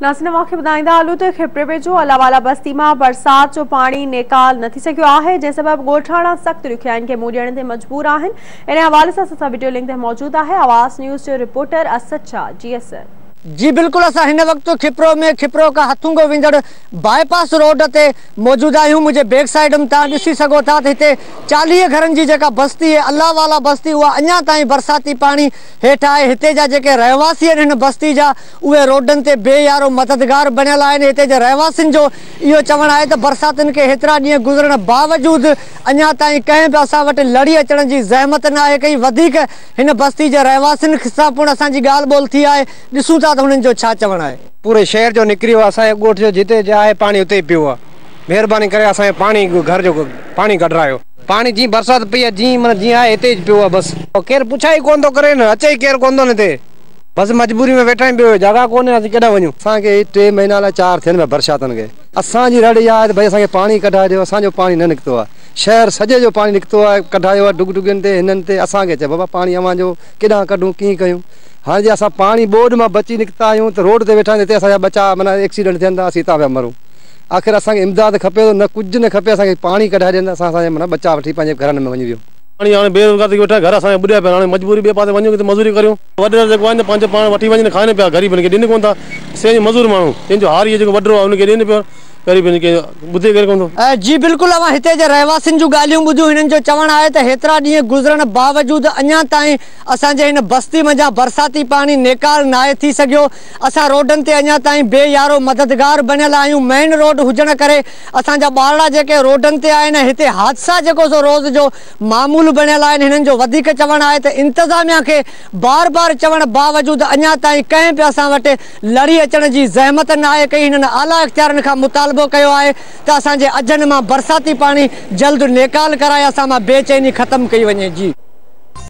ناظرين اوهان کي ٻڌائيندا هلون ته کپري ويجهو الله والا بستي مان برسات جو پاڻي نيڪال نه ٿي سگهيو آهي جنهن سبب ڳوٺاڻا سخت ڏکيائين کي منهن ڏيڻ تي مجبور آهن ان حوالي سان اسان سان وڊيو لنڪ تي موجود آهي آواز نيوز جو رپورٽر اسد شاهه جي اسد. جي بلڪل اسان هن وقت کپرو ۾ کپرو کان هٿونگو ويندڙ باء پاس روڊ تي موجود آهيون منهنجي بيڪ سائيڊ م توهان ڏسي سگهو ٿا ته هتي 40 گهرن جي جيڪا بستي آهي الله والا بستي اها اڃا تائين برساتي پاڻي هيٺ آهي هتي جا جيڪي رهواسي آهن هن بستي جا اهي روڊن تي بي يارو مددگار بڻيل آهن، هتي جي رهواسين جو اهو چوڻ آهي ته برساتن کي هيترا ڏينهن گذرڻ باوجود اڃا تائين ڪنهن به اسان وٽ لڙي اچڻ جي زحمت ناهي ڪئي، وڌيڪ هن بستي جي رهواسين سان پڻ اسان جي ڳالهه ٻولهه ٿي آهي، ڏسون ٿا ته هنن جو ڇا چوڻ آهي. پوري شهر جو نڪري ويو آهي اسان جي ڳوٺ جو جتي جا آهي پاڻي اتي ئي پيو آهي مهرباني ڪري اسان جو پاڻي گهر جو پاڻي ڪڍرايو. پاڻي جيئن برسات پئي آهي جيئن معنيٰ جيئن آهي هتي ئي پيو آهي بس. ڪير پڇا ئي ڪونه ٿو ڪري نه اچي ئي ڪير ڪونه ٿو نه هتي. بس مجبوري ۾ ويٺا آهيون ٻيو جڳهه ڪونهي اسين ڪيڏانهن وڃون. اسان کي 3 مهينا الائي 4 ٿين پيا برساتن کي اسان جي رڙ اها آهي ته ڀئي اسان کي پاڻي ڪڍائي ڏيو اسان جو پاڻي نه نڪتو آهي شهر سڄي جو پاڻي نڪتو آهي ڪڍايو آهي ڊگ ڊگين تي هنن تي اسان کي چئي بابا پاڻي اوهان جو ڪيڏانهن ڪڍون ڪيئن ڪيون هاڻي جي اسان پاڻي ٻوڏ مان بچي نڪتا آهيون ته روڊ تي ويٺا آهيون هتي اسان جا ٻچا معنيٰ ايڪسيڊنٽ ٿين ٿا اسين هتان پيا مرون آخر اسان کي امداد کپي ٿو نه ڪجهه نه کپي اسان کي پاڻي ڪڍائي ڏين ته اسان اسان جا معنيٰ ٻچا وٺي پنهنجي گهرن ۾ وڃي ويهون. پاڻي هاڻي بيروزگار ٿي ويٺا گهر اسان جا ٻڏيا پيا آهن هاڻي مجبوري ٻئي پاسي وڃون ڪٿي مزوري ڪريون. وڏيرا جيڪو آهن پنهنجو پاڻ وٺي وڃن کائن پيا غريبن کي ڏين ڪونه ٿا سي مزور ماڻهو جنهن جو هاري جيڪو وڏيرو آهي ان کي ڏين پيو غريبن کي ٻڌي ڪير ڪونه ٿو. جي بلڪل اوهان هتي جي رهواسين جون ڳالهيون ٻڌيون هنن جو چوڻ آهي ته هيترا ڏينهن گذرڻ باوجود اڃا تائين اسان جي هن بستي منجهان برساتي پاڻي نيڪال ناهي ٿي سگهيو اسان روڊن تي اڃا تائين بي يارو مددگار بڻيل آهيون مين روڊ هجڻ ڪري اسان جا ٻارڙا جيڪي روڊن تي آهن ۽ هتي حادثا جيڪو سو روز جو معمول بڻيل آهن هنن جو وڌيڪ چوڻ آهي ته انتظاميا کي بار بار چوڻ باوجود اڃا تائين ڪنهن به اسان وٽ لڙي اچڻ جي زحمت ناهي ڪئي هنن اعليٰ اختيارين کان مطالبو ڪيو آهي ته اسان جي اجهن مان برساتي پاڻي جلد نيڪال ڪرائي اسان مان بي چيني ختم ڪئي وڃي جي.